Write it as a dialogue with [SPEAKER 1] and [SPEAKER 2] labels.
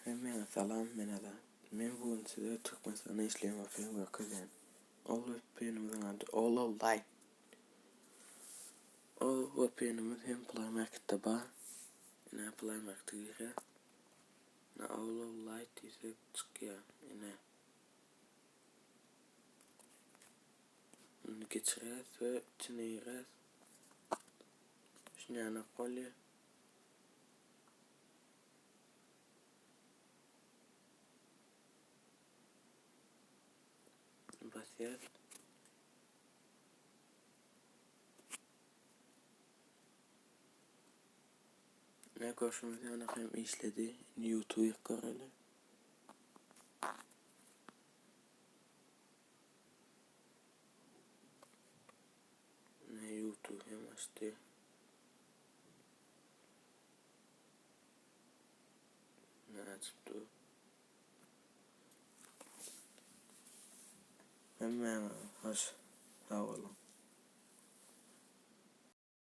[SPEAKER 1] Hemmäňe salam men Azat. Men bu gün size Türkmenistanda işleýän wpn görkezýän. Ol wpnimiziň ady Olo Lite. Ol wpnimiz hem Play Marketde bar. Ine Play Markete girýär. Ine Olo Lite diýsek çykýar. Ine. Indi geçirýäs we içine girýäs. Şunýanak bolýar. Basýas. Ne görşümiz ýaly hem işledi. Indi YouTube göreli. Ne YouTube hem açdy. Ne açyp dur. Hemmäňe hoş sag boluň.